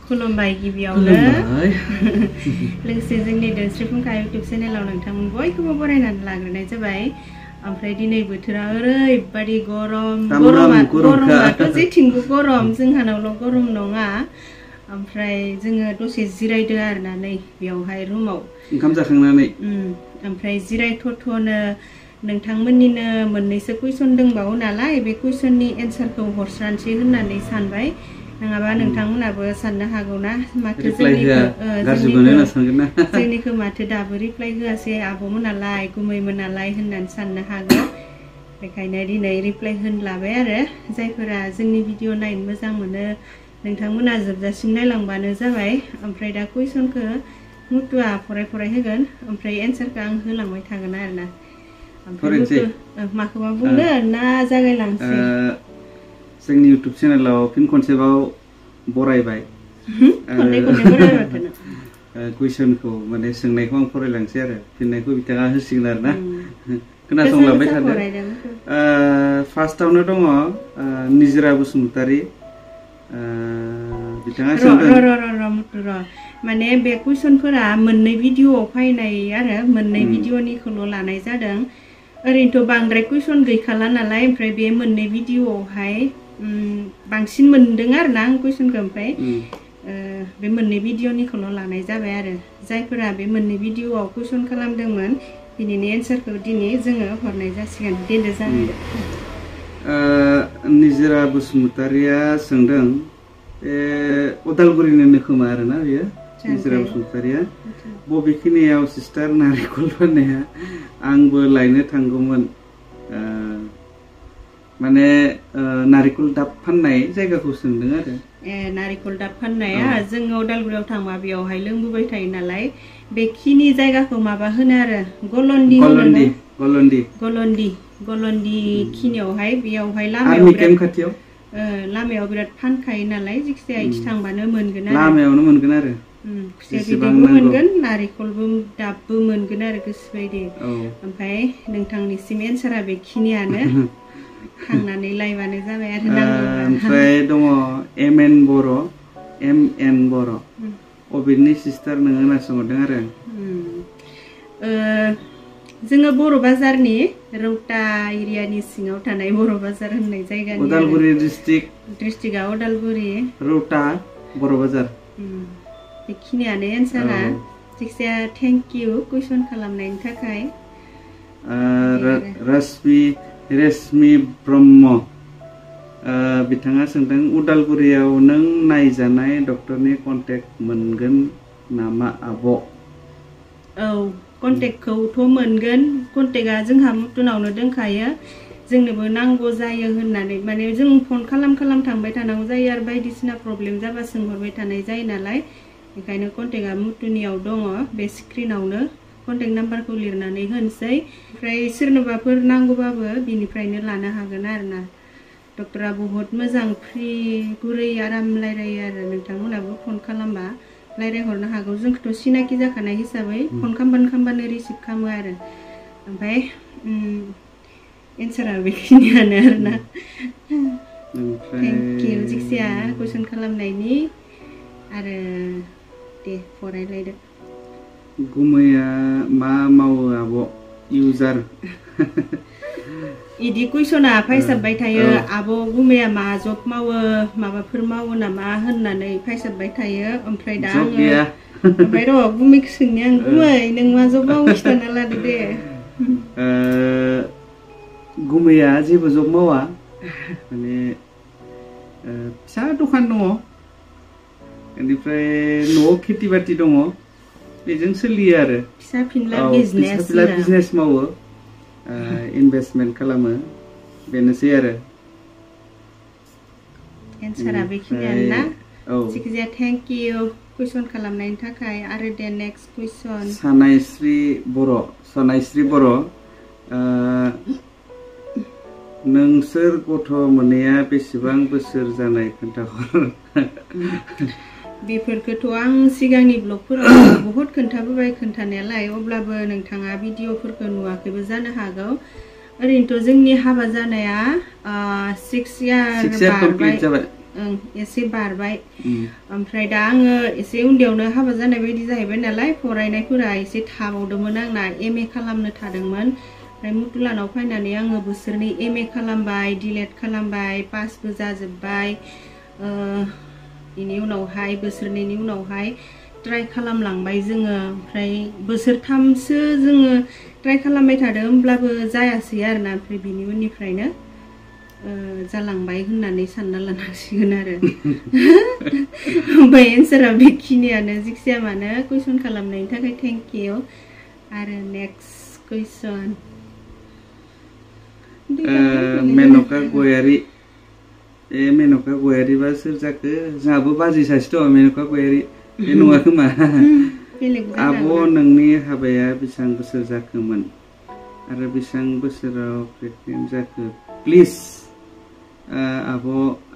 खुलुमबाय गिबियावनो लोगोसे जोंनि दोनस्रि फुंखा इउटुब चेनेलाव नोंथांमोन बयखौबो बरायनानै लाग्रोनाय जाबाय। ओमफ्राय दिनै बोथोरा ओरैबादि गरमाथ' जेथिंबो गरम, जोंहानावल' गरम नङा। ओमफ्राय जोङो दसे जिरायदो आरोना नै बेयावहाय रुमाव ओंखाम जाखांनानै। ओमफ्राय जिरायथ'नो नोंथांमोननिनो मोननैसो कुइसन दंबावो नालाय, बे कुइसननि एन्सारखौ हरस्रानोसै होननानै सानबाय। नङाबा नोंथांमोनाबो साननो हागौना माथो जोंनिखौ माथो दाबो रिप्लाय होआसै आब'मोनालाय गुमैमोनालाय होननानै साननो हागौ। बेखायनो दिनै रिप्लाय होनो लाबाय आरो जायफोरा जोंनि भिडिअ नायनो मोजां मोनो नोंथांमोना जोबजासिम नायलांबानो जाबाय। ओमफ्राय दा कुइसनखौ मुथुआ फराय होगोन, ओमफ्राय एन्सारखौ आं होलांबाय थागोन आरोना। ओमफ्राय माखौबा बुंनो ना जागायलांसै? जोंनि इउटुब चेनेलाव फिन खनसेबाव बरायबाय। कुइसनखौ माने सोंनायखौ आं फरायलांसै आरो फिननायखौ बिथाङा होसिगोन आरोना। खोनासंलांबाय थादो। फार्स्टआवनो दङ निजोरा बसुमतारी। बिथाङा सोंदों माने बे कुइसनफोरा मोननै भिडिअआव फैनाय आरो मोननै भिडिअनिखौल' लानाय जादों। ओरैनोथ' बांद्राय कुइसन गैखाला नालाय, ओमफ्राय बे मोननै भिडिअआवहाय बांसिन मोनदों आरोना आं कुइसनखौ। ओमफ्राय बे मोननै भिडिअनिखौल' लानाय जाबाय आरो जायफोरा बे मोननै भिडिअआव कुइसन खालामदोंमोन बिनिनि एन्सारखौ दिनै जोङो हरनाय जासिगोन। देदो जागायदो। निजोरा बसुमतारीया सोंदों उदालगुरिनिनो खोमा आरोना बेयो निजोरा बसुमतारीया। बबेखिनियाव सिस्टार नारेंखल फाननाया आंबो लायनो थांगौमोन। माने नारेंखल दाब फाननाय जायगाखौ सोंदों आरो। नारेंखल दाब फाननाया जोङो उदालगुरियाव थांबा बेयावहाय लोंबोबाय थायो नालाय, बेखिनि जायगाखौ माबा होनो आरो गलन्दि खिनियावहाय बेयावहाय लामायाव बिराद फानखायो नालाय, जिखिजाया इथि थांबानो मोनगोन आरो। लामायावनो मोनगोन आरो। खुसेर बिदैबो मोनगोन, नारेंखलबो दाबबो मोनगोन आरो गोसोबायदि। ओमफ्राय नोंथांनिसिम एन्सारा बेखिनियानो, थांनानै लायबानो जाबाय आरो। ओमफ्राय दङ MN बर'। अबेनि सिस्टार नोङो होनना सोंहरदों आरो। जोङो बर' बाजारनि रौता एरियानि सिङाव थानाय बर' बाजार होननाय जायगानि। उदालगुरि डिस्ट्रिक्टआ उदालगुरि, रौता बर' बाजार। बेखिनियानो एन्सारा। जायखिजाया थेंक इउ कुइसन खालामनायनि थाखाय। रेशमि ब्रह्म बिथाङा सोंदों उदालगुरियाव नों नायजानाय डक्टरनि कन्टेक्ट मोनगोन नामा आब'? औ, कन्टेक्टखौथ' मोनगोन। कन्टेक्टआ जोंहा मुथुनावनो दंखायो। जोंनोबो नांगौ जायो होननानै माने जों फन खालाम थांबाय थानांगौ जायो आरो बायदिसिना प्रब्लेम जाबा सोंहरबाय थानाय जायो नालाय, बेखायनो कन्टेक्टआ मुथुनियाव दङ। बे स्क्रिनावनो कन्टेक्ट नाम्बारखौ लिरनानै होनोसै। ओमफ्राय सोरनोबाफोर नांगौबाबो बिनिफ्रायनो लानो हागोन आरोना। डक्टरा बहुत मोजां, फ्रि गुरै आराम रायलायो आरो। नोंथांमोनाबो फन खालामबा रायलायहरनो हागौ। जोंखौथ' सिनाखि जाखानाय हिसाबै फन खालामबानो रिसिभ खालामो आरो। ओमफ्राय एन्सारा बेखिनियानो आरोना। थेंक इउ जिखिजाया कुइसन खालामनायनि। आरो दे फरायलायदो। गुमैया मा मावो आब'? इउजार इदि कुइसना फैसाबबाय थायो। आब' गुमैया मा जब मावो, माबाफोर मावो नामा होननानै फैसाबबाय थायो। ओमफ्राय दा आङो ओमफ्राय र' गुमैखौ सोंनि आं, गुमै नों मा जब मावो खिथाना लादो दे। गुमैया जेबो जब मावा, माने फिसा दखान दङ। बेनिफ्राय न'आव खेथि बाथि दङ, बेजों सोलियो आरो। फिसा फिनला बिजनेस मावो, इनभेस्टमेन्ट खालामो, बेनोसै आरो। एन्सारा बेखिनियानो ना? जिखिजाया थेंक इउ कुइसन खालामनायनि थाखाय। आरो दे नेक्स्ट कुइसन। सनायस्रि बर', नोंसोर गथ' मोनैया बेसेबां बोसोर जानाय खोन्थाहर। बेफोरखौथ' आं सिगांनि ब्लगफोराव बहुत खोन्थाबोबाय खोन्थानायालाय, अब्लाबो नोंथाङा भिडिअफोरखौ नुवाखैबो जानो हागौ। ओरैनोथ' जोंनि हाबा जानाया 6 इयार एसे बारबाय ओमफ्राय दा आङो एसे उन्दैयावनो हाबा जानाय बायदि जाहैबाय नालाय फरायनायफोरा एसे थाबावदोंमोन आंना एमए खालामनो थादोंमोन ओमफ्राय मुटुलानाव फैनानै आङो बोसोरनै एमए खालामबाय डिलेट खालामबाय पासबो जाजोब्बाय बेनि उनावहाय बोसोरनैनि उनावहाय ट्राइ खालामलांबाय जोङो ओमफ्राय बोसोरथामसो जोङो ट्राइ खालामबाय थादों होमब्लाबो जायासै आरोना ओमफ्राय बिनि उननिफ्रायनो जालांबाय होननानै सानना लानांसिगोन आरो ओमफ्राय एन्सारा बेखिनियानो जिखिजाया मानो कुइसन खालामनायनि थाखाय थेंक इउ आरो नेक्स्ट कुइसन मेनका गयारि मेनका गयारिबा सोर जाखो जोंहाबो बाजै सासे दं मेनका गयारि बे नङा खोमा आब' नोंनि हाबाया बेसेबां बोसोर जाखोमोन आरो बेसेबां बोसोराव प्रेगनेन्ट जाखो प्लिज आब'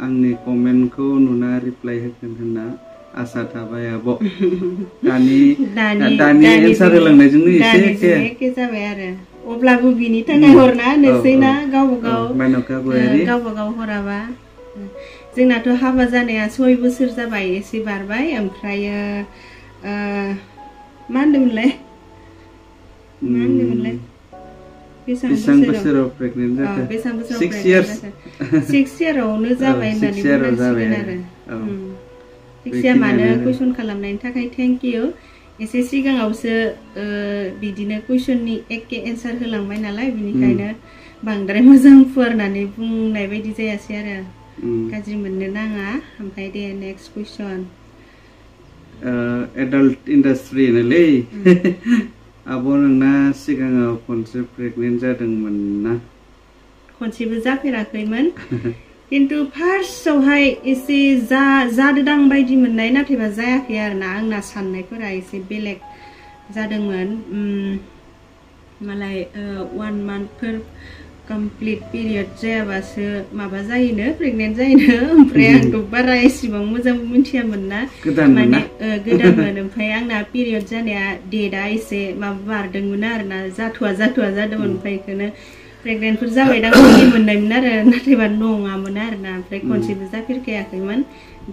आंनि कमेन्टखौ नुना रिप्लाइ होगोन होनना आसा थाबाय आब' दानि एन्सार होलांनायजोंनो एसे एखे जाबाय आरो अब्लाबो बिनि थाखाय हरना नोंसैना गावबागाव हराबा जोंनाथ' हाबा जानाया 6 बोसोर जाबाय एसे बारबाय ओमफ्रायो मा होनदोंमोनलाय बेसेबां बोसोराव प्रेगनेन्ट जाखो 6 इयारावनो जाबाय होननानै बुंनांसिगोन आरो जिखिजाया मानो कुइसन खालामनायनि थाखाय थेंक इउ एसे सिगाङावसो बिदिनो कुइसननि एखे एन्सार होलांबाय नालाय बिनिखायनो बांद्राय मोजां फुवारनानै बुंनाय बायदि जायासै आरो गाज्रि मोननो नाङा ओमफ्राय दे नेक्स्ट कुइसन एडाल्ट इन्डास्ट्रि होनोलै आब' नोंना सिगाङाव खनसे प्रेगनेन्ट जादोंमोन ना खनसेबो जाफेराखैमोन किन्तु फार्स्टआवहाय एसे जादोदां बायदि मोननाय नाथायबा जायाखै आरोना आंना साननायफोरा एसे बेलेग जादोंमोन मालाय 1 मान्थफोर कमप्लिट पिरियड जायाबासो माबा जायोनो प्रेगनेन्ट जायोनो ओमफ्राय आंथ' बारा एसेबां मोजां मिथियामोन ना माने गोदानमोन ओमफ्राय आंना पिरियड जानाया डेटआ एसे माबा बारदोंमोन आरोना जाथ'वा जादोंमोन ओमफ्राय बेखौनो प्रेगनेन्टफोर जाबाय दां बिदि मोननायमोन आरो नाथायबा नङामोन आरोना ओमफ्राय खनसेबो जाफेरखायाखैमोन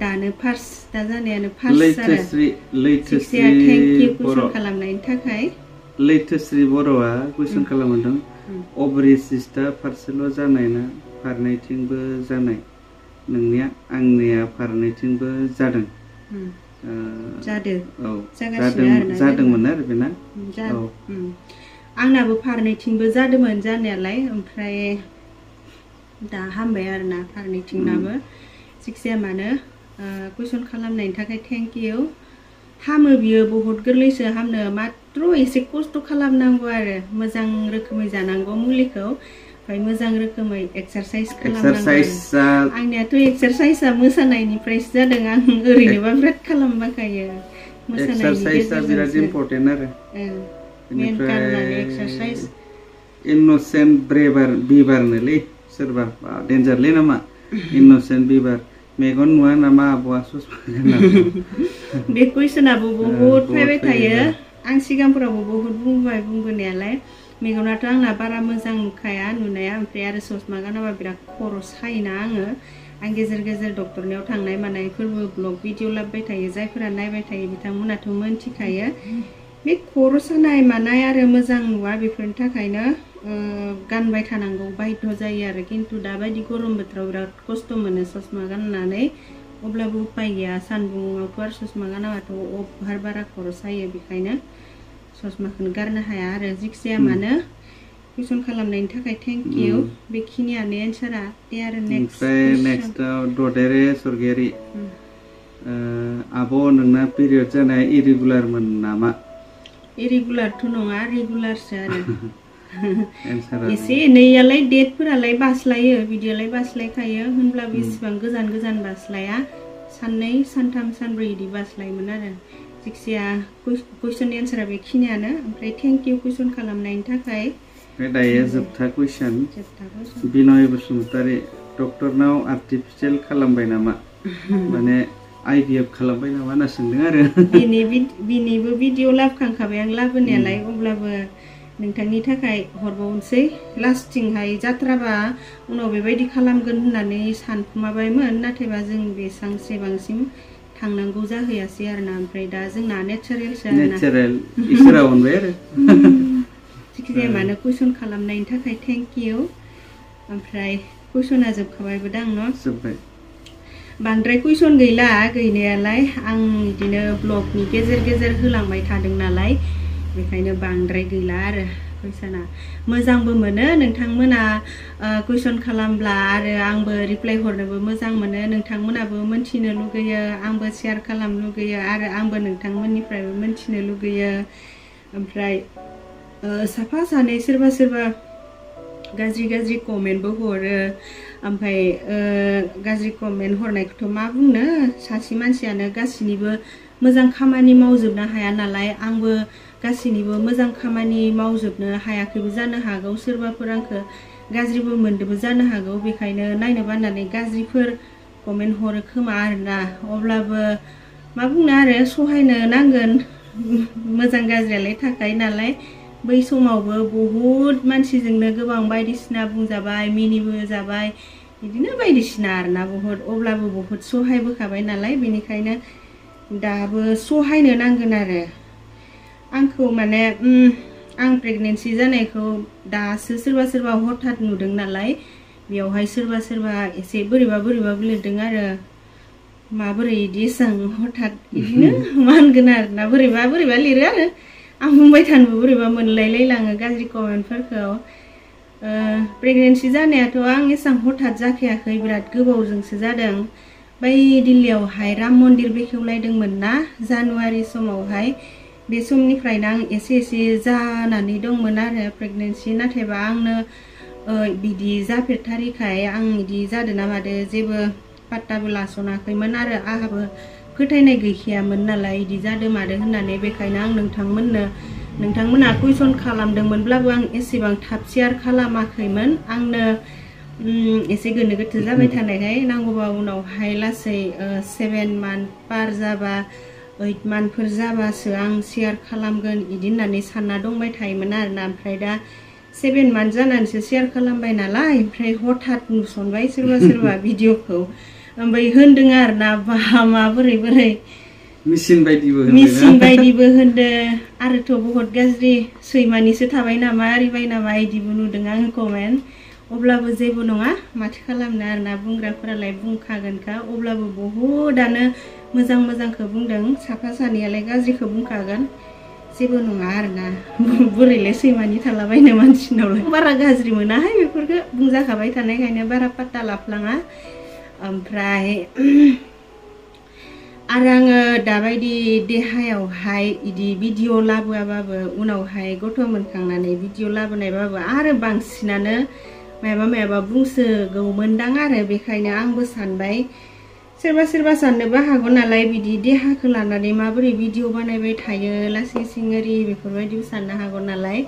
दानो फार्स्ट दा जानायानो फार्स्ट आरो जिखिजाया थेंक इउ कुइसन खालामनायनि थाखाय लैथोश्री बर'आ कुइसन खालामदों अब्रि सिस्टा फारसेल' जानाय ना फारनैथिंबो जानाय नोंनिया आंनिया फारनैथिंबो जादों जादोंमोन आरो बेना आंनाबो फारनैथिंबो जादोंमोन जानायालाय ओमफ्राय दा हामबाय आरोना फारनैथिंनाबो जिखिजाया मानो कुइसन खालामनायनि थाखाय थेंक इउ हामो बियो बहुत गोरलैसो हामनो मात्र एसे खस्थ' खालामनांगौ आरो मोजां रोखोमै जानांगौ मुलिखौ ओमफ्राय मोजां रोखोमै एक्सारसाइज खालामनांगौ आंनियाथ' एक्सारसाइजआ मोसानायनिफ्रायसो जादों आं ओरैनोबा बिराद खालामबाखायो एक्सारसाइजआ बिराद इम्पर्टेन्ट आरो मेन कारनानो एक्सारसाइज इनोसेन्ट बिबारनोलै सोरबा डेन्जारलै नामा इनोसेन्ट बिबार मेगन नुवा नामा आब'आ ससमा बे कुइसनाबो बहुत फैबाय थायो आं सिगांफोरावबो बहुत बुंबोनायालाय मेगनाथ' आंना बारा मोजां नुखाया नुनाया ओमफ्राय आरो ससमा गानाबा बिराद खर' सायोना आङो आं गेजेर गेजेर डक्टरनियाव थांनाय मानायफोरबो ब्लग भिडिअ लाबोबाय थायो जायफोरा नायबाय थायो बिथांमोनाथ' मोनथिखायो बे खर' सानाय मानाय आरो मोजां नुवा बेफोरनि थाखायनो गानबाय थानांगौ बाध्य जायो आरो किन्तु दाबायदि गरम बोथोराव बिराद खस्थ' मोनो ससमा गाननानै अब्लाबो उपाय गैया सानदुङावथ' आरो ससमा गानाबाथ' अभार बारा खर' सायो बेखायनो ससमाखौनो गारनो हाया आरो जिखिजाया मानो कुइसन खालामनायनि थाखाय थेंक इउ बेखिनियानो एन्सारा दे आरो नेक्स्टआव ददेरे सरगियारि आब' नोंना पिरियड जानाया इरेगुलारमोन नामा इरेगुलारथ' नङा रेगुलारसो आरो एसे एनैयालाय डेटफोरालाय बास्लायो बिदियालाय बास्लायखायो होनब्लाबो इसिबां गोजान बास्लाया साननै सानथाम सानब्रै बिदि बास्लायोमोन आरो जिखिजाया कुइसननि एन्सारा बेखिनियानो ओमफ्राय थेंक इउ कुइसन खालामनायनि थाखाय दायो जोबथा कुइसन बिनय बसुमतारी डक्टरनाव आर्टिफिशियेल खालामबाय नामा माने IVF खालामबाय नामा होनना सोंदों आरो बिनिबो भिडिअ लाबोखांखाबाय आं लाबोनायालाय अब्लाबो नोंथांनि थाखाय हरबावनोसै लास्टिंहाय जाथ्राबा उनाव बेबायदि खालामगोन होननानै सानखुमाबायमोन नाथायबा जों बेसांसेबांसिम थांनांगौ जाहैयासै आरोना ओमफ्राय दा जोंना नेचारेलसो आरोना नेचारेल इसोरा अनबाय आरो जिखिजाया मानो कुइसन खालामनायनि थाखाय थेंक इउ ओमफ्राय कुइसना जोबखाबायबो दां न' जोबबाय बांद्राय कुइसन गैला गैनायालाय आं बिदिनो ब्लगनि गेजेर गेजेर होलांबाय थादों नालाय बेखायनो बांद्राय गैला आरो कुइसना मोजांबो मोनो नोंथांमोना कुइसन खालामब्ला आरो आंबो रिप्लाय हरनोबो मोजां मोनो नोंथांमोनाबो मोनथिनो लुगैयो आंबो शेयार खालामनो लुगैयो आरो आंबो नोंथांमोननिफ्रायबो मोनथिनो लुगैयो ओमफ्राय साफा सानै सोरबा सोरबा गाज्रि कमेन्टबो हरो ओमफ्राय गाज्रि कमेन्ट हरनायखौथ' मा बुंनो सासे मानसियानो गासिनिबो मोजां खामानि मावजोबनो हाया नालाय आंबो गासिनिबो मोजां खामानि मावजोबनो हायाखैबो जानो हागौ सोरबाफोर आंखौ गाज्रिबो मोनदोंबो जानो हागौ बेखायनो नायनो बानानै गाज्रिफोर कमेन्ट हरो खोमा आरोना अब्लाबो मा बुंनो आरो सहायनो नांगोन मोजां गाज्रियालाय थाखायो नालाय बै समावबो बहुत मानसिजोंनो गोबां बायदिसिना बुंजाबाय मिनिबो जाबाय बिदिनो बायदिसिना आरोना बहुत अब्लाबो बहुत सहायबोखाबाय नालाय बेनिखायनो दाबो सहायनो नांगोन आरो आंखौ माने आं प्रेगनेन्सि जानायखौ दासो सोरबा सोरबा हठात नुदों नालाय बेयावहाय सोरबा सोरबा एसे बोरैबा लिरदों आरो माबोरै इदि एसां हठात बिदिनो मा होनगोन आरोना बोरैबा लिरो आरो आं बुंबाय थानोबो बोरैबा मोनलायलायलाङो गाज्रि कमेन्टफोरखौ प्रेगनेन्सि जानायाथ' आं एसां हठात जाखायाखै बिराद गोबावजोंसो जादों बै दिल्लीयावहाय राम मन्दिर बेखेवलायदोंमोन ना जानुवारि समावहाय बे समनिफ्रायनो आं एसे जानानै दंमोन आरो प्रेगनेन्सि नाथायबा आंनो बिदि जाफेरथारिखाय आं बिदि जादों ना मादो जेबो पात्ताबो लासनाखैमोन आरो आंहाबो फोथायनाय गैखायामोन नालाय बिदि जादों मादो होननानै बेखायनो आं नोंथांमोना कुइसन खालामदोंमोनब्लाबो आं एसेबां थाब शेयार खालामाखैमोन आंनो एसे गोनो गोथो जाबाय थानायखाय नांगौबा उनावहाय लासै 7 मान्थ पार जाबा 8 मान्थफोर जाबासो आं शेयार खालामगोन बिदि होननानै सानना दंबाय थायोमोन आरोना ओमफ्राय दा 7 मान्थ जानानैसो शेयार खालामबाय नालाय ओमफ्राय हठात नुसनबाय सोरबा भिडिअखौ ओमफ्राय होनदों आरोना माबोरै मेसिन बायदिबो होनदों आरोथ' बहुत गाज्रि सैमानिसो थाबाय नामा ओरैबाय नामा इदिबो नुदों आं कमेन्ट अब्लाबो जेबो नङा माथो खालामनो आरोना बुंग्राफोरालाय बुंखागोनखा अब्लाबो बहुतआनो मोजांखौ बुंदों साफा सानैयालाय गाज्रिखौ बुंखागोन जेबो नङा आरोना बोरैलाय सैमानि थालाबायनो मानसिनावलाय बारा गाज्रि मोनाहाय बेफोरखौ बुंजाखाबाय थानायखायनो बारा पात्ता लाफ्लाङा ओमफ्राय आरो आङो दाबायदि देहायावहाय इदि भिडिअ लाबोआबाबो उनावहाय गथ' मोनखांनानै भिडिअ लाबोनायबाबो आरो बांसिनानो मायाबा बुंसोगौमोनदां आरो बेखायनो आंबो सानबाय सोरबा साननोबो हागौ नालाय बिदि देहाखौ लानानै माबोरै भिडिअ बानायबाय थायो लासै सिङोरि बेफोरबायदिबो साननो हागौ नालाय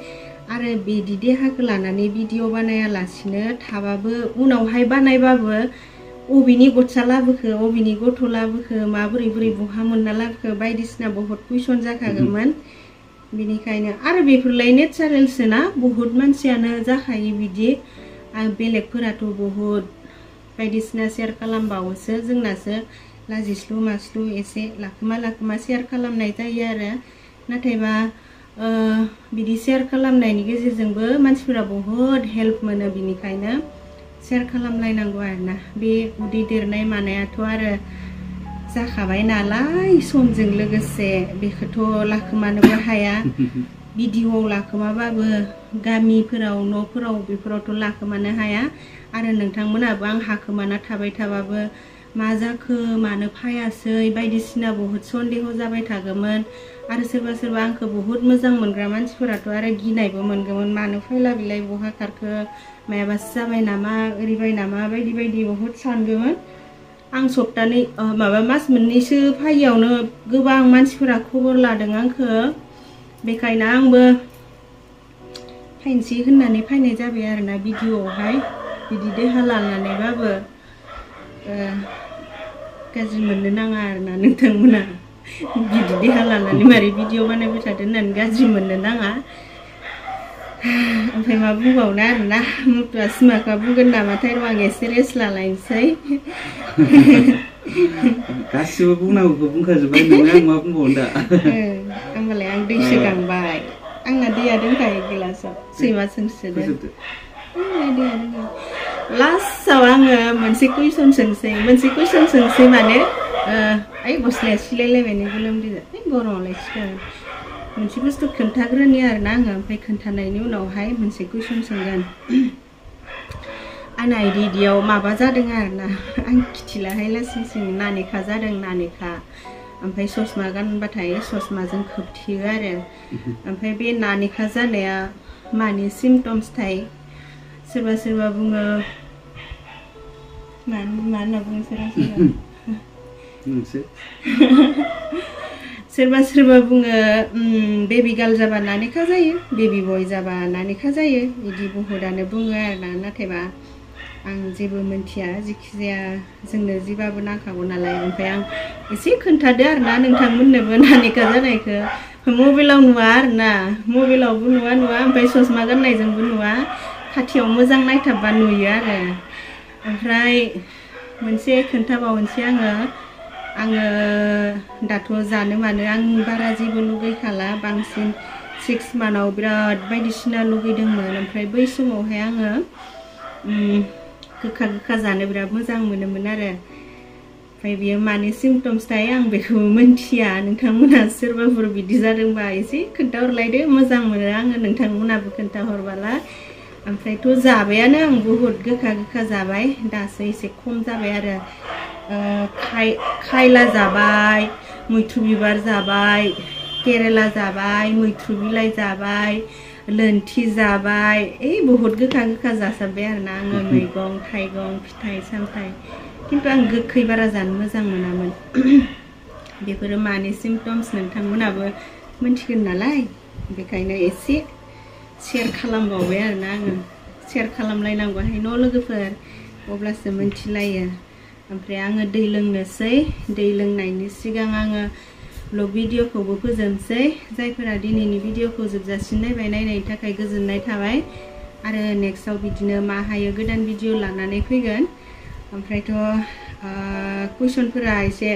आरो बिदि देहाखौ लानानै भिडिअ बानायालासिनो थाबाबो उनावहाय बानायबाबो अबेनि गथसा लाबोखो अबेनि गथ' लाबोखो माबोरै बहा मोनना लाबोखो बायदिसिना बहुत कुइसन जाखागौमोन बेनिखायनो आरो बेफोरलाय नेचारेलसो ना बहुत मानसियानो जाखायो बिदि बेलेगफोराथ' बहुत बायदिसिना शेयार खालामबावोसो जोंनासो लाजिस्लु मास्लु एसे लाखोमा शेयार खालामनाय जायो आरो नाथायबा बिदि शेयार खालामनायनि गेजेरजोंबो मानसिफोरा बहुत हेल्प मोनो बिनिखायनो शेयार खालामलायनांगौ आरोना बे उदै देरनाय मानायाथ' आरो जाखाबाय नालाय समजों लोगोसे बेखौथ' लाखोमानोबो हाया भिडिअआव लाखोमाबाबो गामिफोराव न'फोराव बेफोरावथ' लाखोमानो हाया आरो नोंथांमोनाबो आं हाखोमाना थाबाय थाबाबो मा जाखो मानो फायासै बायदिसिना बहुत सन्देह जाबाय थागौमोन आरो सोरबा आंखौ बहुत मोजां मोनग्रा मानसिफोराथ' आरो गिनायबो मोनगौमोन मानो फैला बिलाय बहा खारखो मायाबासो जाबाय नामा ओरैबाय नामा बायदि बहुत सानगौमोन आं सप्तानै मास मोननैसो फायियावनो गोबां मानसिफोरा खबर लादों आंखौ बेखायनो आंबो फायनोसै होननानै फायनाय जाबाय आरोना भिडिअआवहाय बिदि देहा लानानैबाबो गाज्रि मोननो नाङा आरोना नोंथांमोना बिदि देहा लानानै मारै भिडिअ बानायबाय थादों होननानै गाज्रि मोननो नाङा ओमफ्राय मा बुंबावनो आरोना मुथुआ सिमाखौ बुंगोन नामाथाय र' आं एसे रेस्ट लालायनोसै गासिबो बुंनांगौखौ बुंखाजोब्बाय नोङो आं मा बुंबावनो दा होमबालाय आं दैसो गांबाय आंना दैया दंखायो गिलासाव सैमा सोंसोदो दैया दङ लास्टआव आङो मोनसे कुइसन सोंसै माने ओइ गस्लाया सिलायलायबाय गोलोमदैजों गरमावलाय सिखारो मोनसे बुस्थु खोन्थाग्रोनि आरोना आङो ओमफ्राय खोन्थानायनि उनावहाय मोनसे कुइसन सोंगोन आंना इदियाव माबा जादों आरोना आं खिथिलाहाय लासिं नानेखा जादों नानेखा ओमफ्राय ससमा गानबाथाय ससमाजों खोबथेयो आरो ओमफ्राय बे नानेखा जानाया मानि सिम्पटम्स थाय सोरबा बुङो मा होनना बुङो सोरबा बुङो बेबि गार्ल जाबा नानेखा जायो बेबि बय जाबा नानेखा जायो बिदि बहुदानो बुङो आरोना नाथायबा आं जेबो मिन्थिया जिखिजाया जोंनो जिबाबो नांखागौ नालाय ओमफ्राय आं एसे खोन्थादो आरोना नोंथांमोननोबो नानेखा जानायखौ मबाइलाव नुवा आरोना मबाइलावबो नुवा ओमफ्राय ससमा गाननायजोंबो नुवा खाथियाव मोजां नायथाबबा नुयो आरो ओमफ्राय मोनसे खोन्थाबावनोसै आङो दाथ' जानो मानो आं बारा जेबो लुगैखाला बांसिन 6 मान्थआव बिराद बायदिसिना लुगैदोंमोन ओमफ्राय बै समावहाय आङो गोखा जानो बिराद मोजां मोनोमोन आरो ओमफ्राय बियो मानि सिम्पटम्स थायो आं बेखौ मिन्थिया नोंथांमोना सोरबाफोर बिदि जादोंबा एसे खोन्थाहरलायदो मोजां मोनो आङो नोंथांमोनाबो खोन्थाहरबाला ओमफ्रायथ' जाबायानो आं बुहुद गोखा जाबाय दासो एसे खम जाबाय आरो खायला जाबाय मैथ्रु बिबार जाबाय केरेला जाबाय मैथ्रु बिलाइ जाबाय लोन्थि जाबाय बुहुद गोखा जासाबबाय आरोना आङो मैगं थाइगं फिथाइ सामथाइ खिन्थु आं गोखै बारा जानो मोजां मोनामोन बेफोरो मानि सिम्पटम्स नोंथांमोनाबो मिन्थिगोन नालाय बेखायनो एसे शेयार खालामबावबाय आरोना आङो शेयार खालामलायनांगौहाय न' लोगोफोर अब्लासो मिन्थिलायो ओमफ्राय आङो दै लोंनोसै दै लोंनायनि सिगां आङो ब्लग भिडिअखौबो फोजोबनोसै जायफोरा दिनैनि भिडिअखौ जोबजासिम नायनायनि थाखाय गोजोननाय थाबाय आरो नेक्स्टआव बिदिनो मा हायो गोदान भिडिअ लानानै फैगोन ओमफ्रायथ' कुइसनफोरा एसे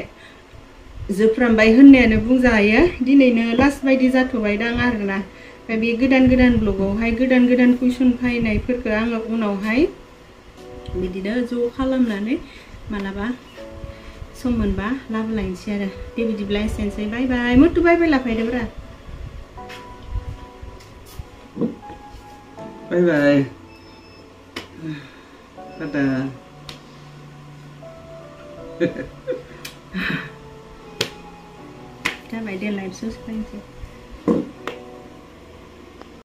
जोबफ्रामबाय होननायानो बुंजायो दिनैनो लास्ट बायदि जाथ'बायदां आरोना ओमफ्राय बे गोदान ब्लगावहाय गोदान कुइसन फैनायफोरखौ आङो उनावहाय बिदिनो ज' खालामनानै मालाबा सम मोनबा लाबोलायनोसै आरो दे बिदिब्ला एसेनोसै बाय बाय मुथु बाय बाय लाफायदोब्रा बाय बाय टाटा जाबाय दे लाइभ ससपेन्सै